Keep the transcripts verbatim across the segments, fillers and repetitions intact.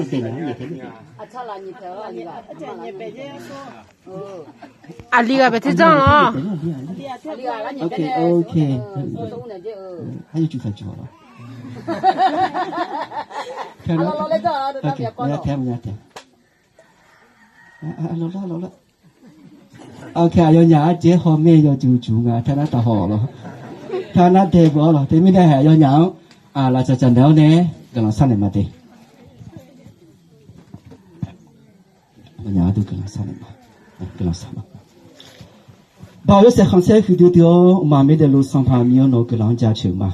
nyaef taef, nyaef taef. Aqli ghaq bae tser janr-awr. Ok, ok. Har yawcuq taq cuq-awq lawr. Tae, tae, tae. Lawrlar, lawrlar. Ok, aqyawfnyaf-anr dzaer haw mae yawcuq cuq nga, tar nar taq haw-awq lawr. Tar nar dae beu-awr lawr. Teumirnae haeq aqyawfnyaf-anr laftsaq tsaq naeq-awr nae guiqlanq sharnaeq ma de. Aqyawfnyaf-anr guiqlanq sharnaeq ma. Guiqlanq shar ma. Baoq yawshaef khanqsaer huiqdui dui-awr, mqmaq miqdaeq luf Sanqpaq Miqyaer-awr, nawq-eu guiqlanq-anr jaceuq ma.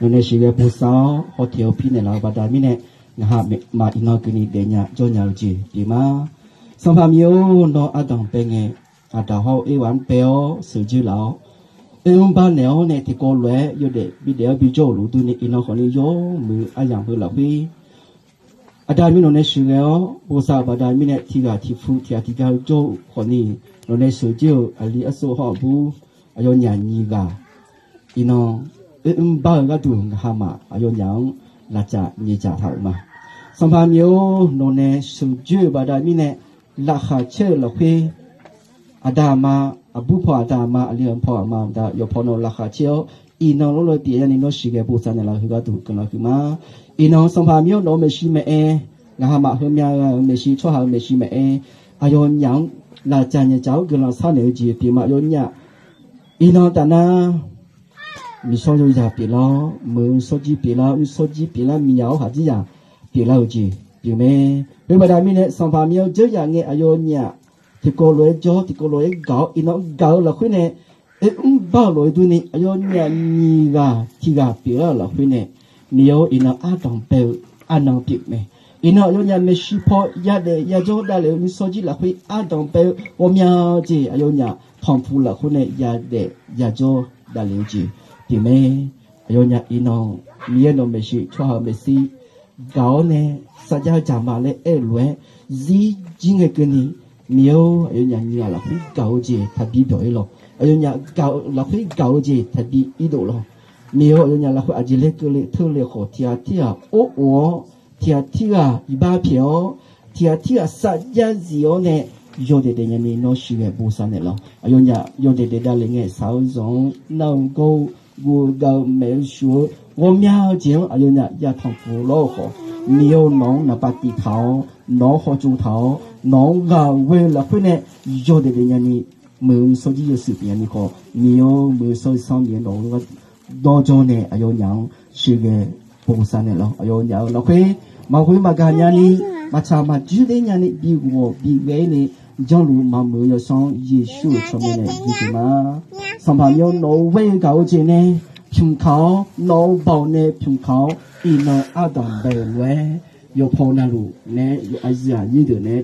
Nawq nae sheuqghae bosav-awr hawteq-awr pirnaeq laf-eu baqda mirnae, ngaq ha maf iqnan keuvni daefnya jawrnya-eu jeq pyeuf ma. Sanqpaq Miqyaer-or, nawr ardanq bae ngae, aqdaq hawr-eu erghaq-anr bae-awr sheuqdzoer laf-awr, oermr bar naeq-awr nae tiqkawv lof-aer yawdaef bidaef-awr bijawr-euq luf durni, iqnan khawfni yawmuiq aryamq heu lafkhoer Aqda mirnae nawq nae sheuqghae-awr bosav-euq baqda mirnae, tiqghaq tiqfu tiqghaq tiqgar-eu jawr-eu khawfni, nawq nae sheuqdzoer-euq aqli arsov hawr aqbur aqyawfnyaf nyiq ghaq, iqnan oermr bar-eu gharduq ngaq ha maf aqyawfnyaf-anr laftsaq nyaeq dzaq taq-euq ma. Sanqpaq Miqyaer-or, nawq nae sheuqdzoer-euq baqda mirnae, laqkhaq caer-eu lafkhoer aqda aqma, aqbur paw aqda aqma, aqli paw aqma, aqda yawqpaw nawq laqkhaq caer-awr, iqnan lawrlof pyeuf ya'ni nawr sheuqghae bosav naeqlaf-eu heu gharduq guiqlanq huiq ma. Iqnan Sanqpaq Miqyaer-or, nawq-eu maeqshi maqaer, ngaq ha maf heumya gha-euq maeqshi, tsawrhaq-euq maeqshi maqaer, aqyawfnyaf-anr laftsaq nyaeq dzaq-awr guiqlanq sharnaeq-eu jeq pyeuf ma. Aqyawfnyaf iqnan taf nar miqshawr yawzaq pyeuflar-awr, meuq-eu shawrjir pyeuflar, mr shawrjir pyeuflar, miqyaq-awr khaqdzerzaq pyeuflar-eu jeq pyeuf mae. Khoer baqda mirnae Sanqpaq Miqyaer-or, dzeur yaf ngae aqyawfnyaf tiqkawv lof-aer jawr, tiqkawv lof-aer gaq-awr, iqnan gaq-eu lafkhoer nae oermr bar-euq lof-aer durni, aqyawfnyaf nyiq ghaq tiq ghaq pyeuflar-euq lafkhoer nae, Miqyaer-or, iqnan ardanq bae-eu arnan pyeuf mae. Iqnan aqyawfnyaf maeqshi paw yadaef yajawr davlef-eu mr shawrjir lafkhoer ardanq bae-eu ghawqmya jeq, aqyawfnyaf tanqpuq lafkhoer nae yadaef yajawr davlef-eu jeq pyeuf mae. Aqyawfnyaf iqnan Miqyaer nawq maeqshi, tsawrhaq-eu maeqshi gaq-awr nae sarjax-eu jaqma laer aer-eu lof-aer zirjir ngae keuvni, Miqyaer-or, aqyawfnyaf nyiq ghaq lafkhoer gaq-eu jeq taqbi byawq-ir lawq. Aqyawfnyaf gaq-eu lafkhoer gaq-eu jeq taqbi irdof lawq. Miqyaer-or, aqyawfnyaf lafkhoer aqjeq laer keuvle teule khawf, tiq ghaq tirghaq or of-awr, tiq ghaq tirghaq iqbax pyaeq-awr, tiq ghaq tirghaq sarjax zif-awr nae yawdaef daef nyani nawr sheuqghae bosav naeqlaf-awq. Aqyawfnyaf yawdaef daef davlef ngae, shaq-eu zanq-anr nar-eu gawr-eu guv-eu gav-eu maef-eu shuf-eu ghawqmya-eu jeq-anr aqyawfnyaf yatanq puq lawr-eu khawf, Miqyaer-or, nawq-anr naqpav tiv taq-awr, nawq-anr hawtsov taq-awr, nawq-anr ghaq ghoe-eu lafkhoer nae yawdaef daef nyani, muiq-eu shawrjir yawshuif pyeuf nyani khawf, Miqyaer-or, muiq-eu shawrjir sanr Miqyaer nawq-anr dawrjawr nae aqyawfnyaf-anr sheuqghae bosav naeqlaf-awq. Aqyawfnyaf-euq lafkhoer maqghoe maqgaq nyani, maqtsaq maqdzoer ler nyani, bi ghawq bi ghae-ir ni janrluf maqmuiq-eu yawsanr Yeqsur-euq tsawrmyanr nae guiqjeq ma. Sanqpaq Miqyaer-or, nawq-euq ghoer-eu gaq-eu jeq nae pymq kaq-awr, nawq-eu baoq nae pymq kaq-awr, iqnan ardanq bae-euq lof-aer, yawpaw navluf nae, Aqyuif aqnyir deuq nae